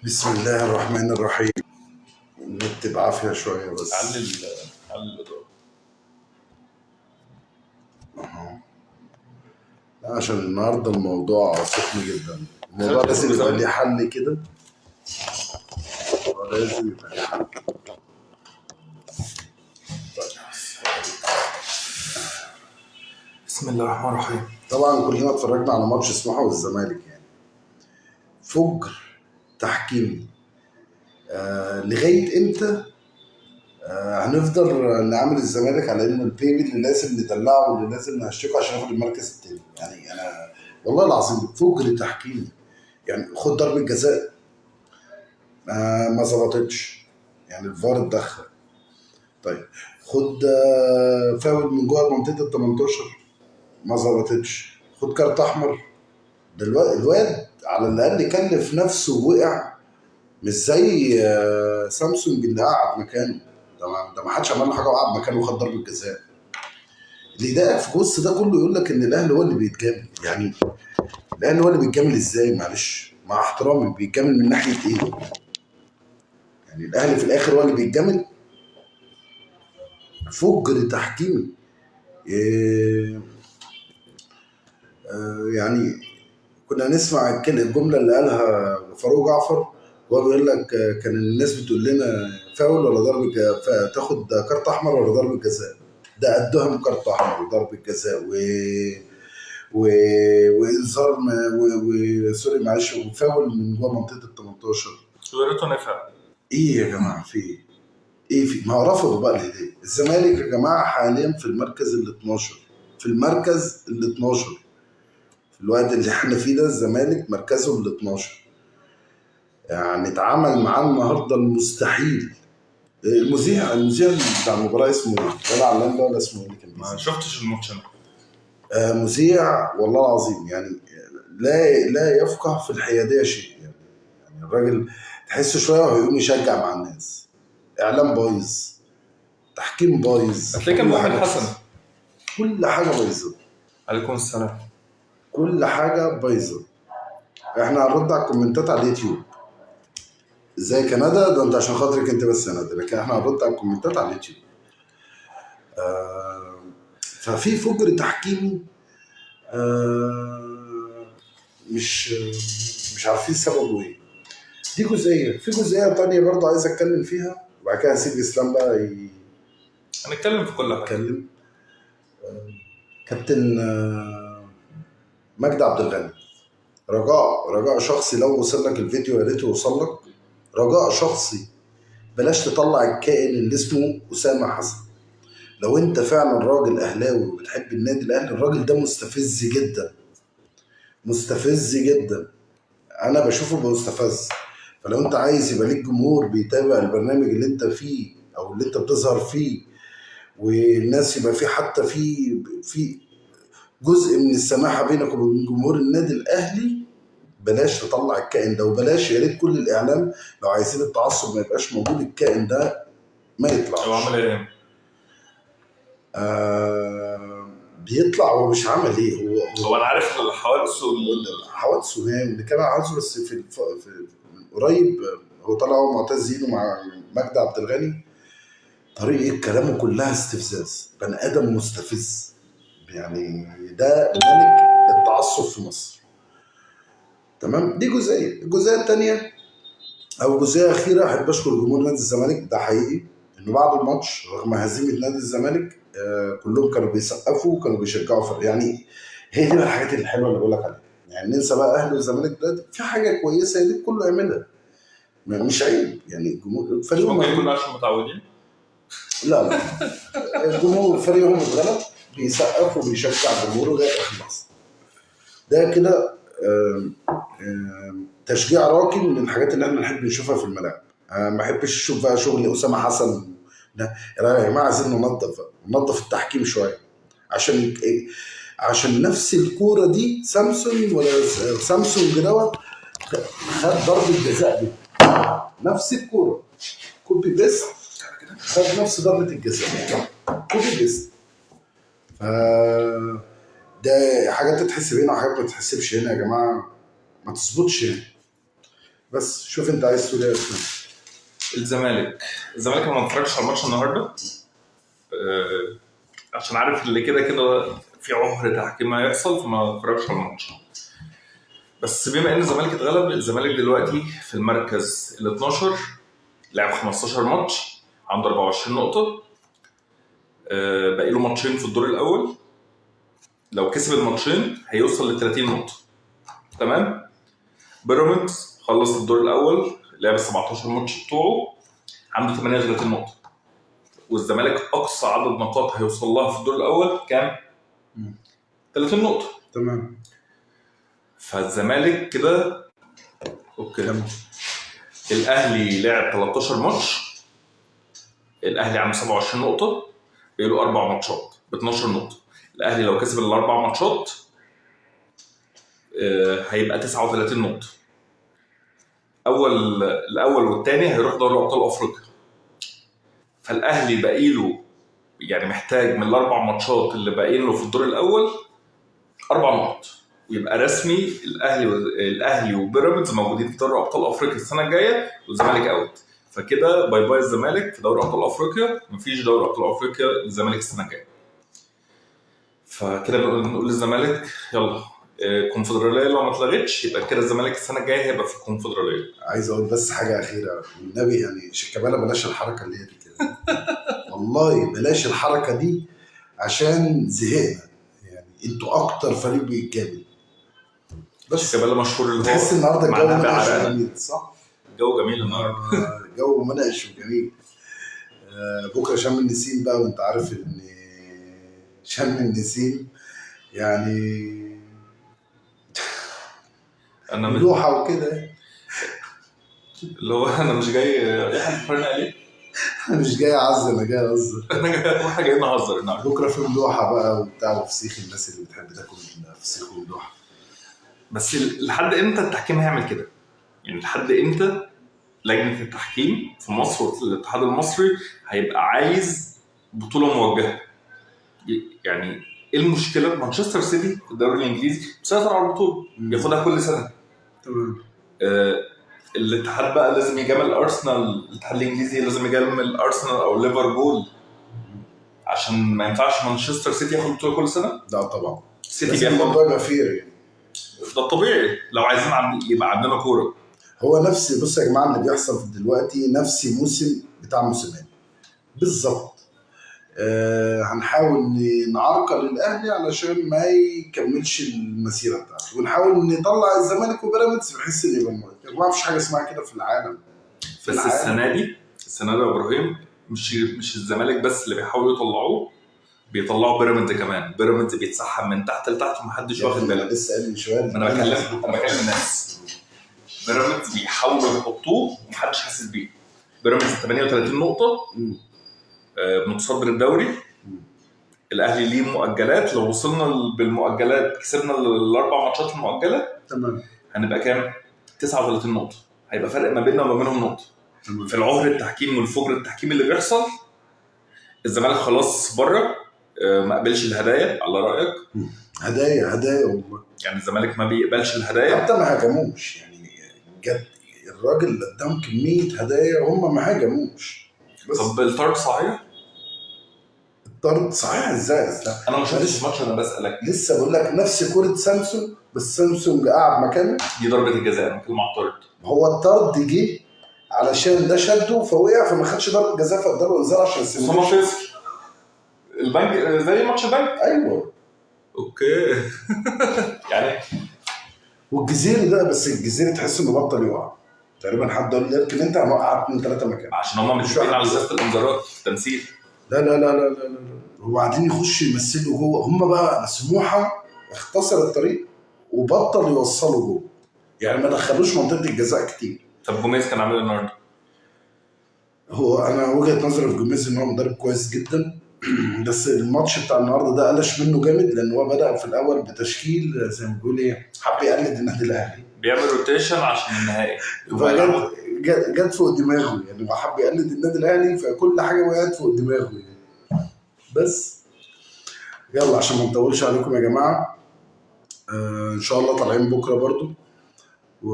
بسم الله الرحمن الرحيم. النت بعافية شوية بس. علي الاضاءة. أهو. لا، عشان النهارده الموضوع سخن جدا، الموضوع لازم يبقى ليه حل كده، لازم يبقى ليه حل. بسم الله الرحمن الرحيم. طبعا كلنا اتفرجنا على ماتش سموحه والزمالك، يعني فجر تحكيمي. لغاية امتى هنفضل نعامل الزمالك على انه البيبي اللي لازم ندلعه واللي لازم نهشكه عشان ياخد المركز الثاني؟ يعني انا والله العظيم فجر تحكيمي. يعني خد ضربه جزاء ما ظبطتش، يعني الفار اتدخل. طيب خد فاول من جوه منطقة ال 18 ما ظبطتش، خد كارت احمر. دلوقتي الواد على الاقل كلف نفسه ووقع، مش زي سامسونج اللي قعد مكانه. ده ما حدش عمل له حاجة وقعد مكانه وخد ضربه جزاء. اللي يضايقك في وسط ده كله يقول لك ان الاهلي هو اللي بيتجامل. يعني الاهلي هو اللي بيتجامل ازاي؟ معلش مع احترامي، بيتجامل من ناحية ايه؟ يعني الاهلي في الاخر هو اللي بيتجامل. فجر تحكيمي. يعني كنا نسمع الجملة اللي قالها فاروق جعفر وهو بيقول لك كان الناس بتقول لنا فاول ولا ضربه، تاخد كارت احمر ولا ضربه جزاء. ده قدهم كارت احمر وضربه جزاء و وانذار sorry معلش، وفاول من جوه منطقة ال 18. ويا ريته نفع. ايه يا جماعة في ايه؟ ايه في؟ ما هو رفضوا بقى الهدية. الزمالك يا جماعة حاليا في المركز ال 12، في المركز ال 12 في الوقت اللي احنا فيه ده الزمالك مركزه ال 12. يعني اتعمل معاه النهارده المستحيل. المذيع بتاع المباراة اسمه ايه؟ ولا علام ده ولا اسمه ايه اللي كان ما شفتش الماتش انا. مذيع والله العظيم يعني لا يفقه في الحيادية شيء. يعني الراجل تحسه شوية وهيقوم يشجع مع الناس. اعلام بايظ، تحكيم بايظ، هتلاقيه كان محمد حسن، كل حاجة بايظة. عليكم السلام. كل حاجة بايظة. احنا هنرد على الكومنتات على اليوتيوب زي كندا ده انت عشان خاطرك انت بس يا ندى، لكن احنا هنرد على الكومنتات على اليوتيوب. ففي فجر تحكيمي مش عارفين سببه ايه. دي جزئية. في جزئية تانية برضه عايز اتكلم فيها وبعد كده هسيب اسلام بقى هنتكلم في كل حاجة. اتكلم. كابتن مجدي عبد الغني، رجاء شخصي، لو وصل لك الفيديو يا ريت يوصل لك. رجاء شخصي، بلاش تطلع الكائن اللي اسمه أسامة حسن. لو انت فعلا راجل اهلاوي وبتحب النادي الاهلي، الراجل ده مستفز جدا، مستفز جدا. انا بشوفه مستفز. فلو انت عايز يبقى ليك جمهور بيتابع البرنامج اللي انت فيه او اللي انت بتظهر فيه، والناس يبقى فيه حتى في جزء من السماحة بينك وبين جمهور النادي الاهلي، بلاش تطلع الكائن ده. وبلاش، يا ريت كل الاعلام لو عايزين التعصب ما يبقاش موجود، الكائن ده ما يطلعش. هو عمل ايه؟ بيطلع هو مش عمل ايه، هو انا عارف حوادثه، حوادثه هي اللي كان عايزه، بس في قريب هو طلع هو معتز زينو مع مجدي عبد الغني، طريقه كلامه كلها استفزاز، بني ادم مستفز. يعني ده ملك التعصب في مصر. تمام، دي جزئية. الجزئية الثانية او جزئية اخيرة، احب اشكر جمهور نادي الزمالك، ده حقيقي انه بعد الماتش رغم هزيمة نادي الزمالك كلهم كانوا بيسقفوا وكانوا بيشجعوا فرق. يعني هي دي بقى الحاجات الحلوة اللي بقول لك عليها. يعني ننسى بقى اهلي والزمالك دلوقتي، في حاجة كويسة دي كله يعملها، مش عيب. يعني الجمهور فريقهم ممكن يكون عشان متعودين. لا الجمهور فريقهم اتغلب بيسقف وبيشجع جمهوره لغاية اخر لحظة. ده كده تشجيع راقي من الحاجات اللي احنا نحب نشوفها في الملاعب. ما احبش اشوف بقى شغل اسامة حسن ده. يا جماعة عايزين ننظف التحكيم شوية، عشان نفس الكورة دي سامسونج ولا سامسونج دوت خد ضربه جزاء دي، نفس الكورة copy paste، خد نفس ضربه الجزاء copy paste. ده حاجات تتحسب هنا وحاجات ما تتحسبش هنا يا جماعة، ما تظبطش هنا. بس شوف انت عايز تقول ايه يا اسلام. الزمالك انا ما اتفرجتش على الماتش النهارده، عشان عارف اللي كده كده في عهر تحكيم هيحصل، فما اتفرجتش على الماتش. بس بما ان الزمالك اتغلب، الزمالك دلوقتي في المركز ال 12، لعب 15 ماتش، عنده 24 نقطة، باقي له ماتشين في الدور الأول. لو كسب الماتشين هيوصل ل 30 نقطة. تمام؟ بيراميدز خلص الدور الأول، لعب 17 ماتش بتوعه، عنده 38 نقطة. والزمالك أقصى عدد نقاط هيوصل لها في الدور الأول كام؟ 30 نقطة. تمام. فالزمالك كده okay. تمام. الاهلي لعب 13 ماتش، الاهلي عنده 27 نقطة، باقي له 4 ماتشات ب 12 نقطة. الاهلي لو كسب الاربع ماتشات هيبقى 39 نقطة. الاول والثاني هيروح دوري ابطال افريقيا. فالاهلي باقي له يعني محتاج من الاربع ماتشات اللي باقيين له في الدور الاول 4 نقط، ويبقى رسمي الاهلي وبيراميدز موجودين في دوري ابطال افريقيا السنة الجاية، والزمالك out. فكده bye bye الزمالك في دوري ابطال افريقيا، مفيش دوري ابطال افريقيا للزمالك السنة الجاية. فكده بنقول للزمالك يلا الكونفدراليه لو ما اتلغتش يبقى كده الزمالك السنة الجاية هيبقى في الكونفدراليه. عايز اقول بس حاجة اخيرة والنبي، يعني شيكابالا بلاش الحركة اللي هي دي كده. والله بلاش الحركة دي عشان زهقنا، يعني انتوا اكتر فريق بيتجامل. بس شيكابالا مشهور اللي هو تحس النهارده الجو معناها منعش بعرقنا. وجميل، صح؟ الجو جميل النهارده. الجو منعش وجميل. بكره شم النسيم بقى، وانت عارف ان شم النسيم يعني انا ملوحه وكده. اللي هو انا مش جاي، احنا اتفرجنا عليه. انا مش جاي اعزل، انا جاي اهزر. انا جاي، احنا جايين نهزر النهارده. بكره في ملوحه بقى وبتاع وفسيخ، الناس اللي بتحب تاكل فسيخ وملوحه. بس لحد امتى التحكيم هيعمل كده؟ يعني لحد امتى لجنة التحكيم في مصر والاتحاد المصري هيبقى عايز بطوله موجهة؟ يعني ايه المشكلة؟ مانشستر سيتي في الدوري الانجليزي مسيطر على البطولة، بياخدها كل سنة. تمام. الاتحاد بقى لازم يجامل ارسنال، الاتحاد الانجليزي لازم يجامل ارسنال او ليفربول، عشان ما ينفعش مانشستر سيتي ياخد البطولة كل سنة. لا طبعا سيتي لازم بياخد، الموضوع يبقى fair يعني. ده الطبيعي لو عايزين يبقى عندنا كورة. هو نفس، بص يا جماعة اللي بيحصل دلوقتي نفس موسم بتاع موسيماني بالظبط. هنحاول نعرقل الاهلي علشان ما يكملش المسيرة بتاعته، ونحاول نطلع الزمالك وبيراميدز بحيث ان يبقى يا جماعة مفيش حاجة اسمها كده في العالم. في بس العالم. السنة دي يا ابراهيم مش الزمالك بس اللي بيحاولوا يطلعوه، بيطلعوا بيراميدز كمان. بيراميدز بيتسحب من تحت لتحت ومحدش واخد يعني باله. انا لسه قايل من شوية، انا بكلم الناس. بيراميدز بيحاولوا يحطوه ومحدش حاسس بيه. بيراميدز 38 نقطة، متصدر الدوري. الاهلي ليه مؤجلات، لو وصلنا بالمؤجلات كسبنا الاربع ماتشات المؤجلة تمام هنبقى كام؟ 39 نقطة، هيبقى فرق ما بيننا وما بينهم نقطة. تمام. في العهر التحكيم والفجر التحكيم اللي بيحصل، الزمالك خلاص بره، ما قبلش الهدايا على رايك. هدايا هدايا والله، يعني الزمالك ما بيقبلش الهدايا، حتى ما هاجموش يعني بجد. الراجل اللي اداهم كمية هدايا وهم ما هاجموش. بس طب الطرد صحيح؟ الطرد صحيح ازاي؟ لا انا ما شفتش الماتش، انا بسالك. لسه بقول لك نفس كرة سامسونج، بس سامسونج قعد مكانه. دي ضربه الجزاء، انا بتكلم على الطرد. هو الطرد جه علشان ده شده فوقع، فما خدش ضربه جزاء فاداله انذار عشان اسامة ال simulation. فيصل البنك زي ماتش البنك. ايوه okay. يعني والجزيري ده، بس الجزيري تحس انه بطل يقع تقريبا. حد قال لي يمكن انت هنوقع 2 3 مكان عشان هم متفقين على ازازة الانذارات في التمثيل. لا لا لا لا لا لا. وبعدين يخش يمثلوا جوه هم بقى. سموحه اختصر الطريق وبطل يوصلوا جوه، يعني ما دخلوش منطقة الجزاء كتير. طب جوميز كان عامل ايه النهارده؟ هو انا وجهه نظري في جوميز ان هو مدرب كويس جدا، بس الماتش بتاع النهارده ده قلش منه جامد، لان هو بدا في الاول بتشكيل زي ما بيقول ايه، حب يقلد النادي الاهلي، بيعمل rotation عشان النهائي. فجت جت فوق دماغه، يعني هو حب يقلد النادي الاهلي فكل حاجة وقعت فوق دماغه يعني. بس يلا عشان ما نطولش عليكم يا جماعة، ان شاء الله طالعين بكره برضو و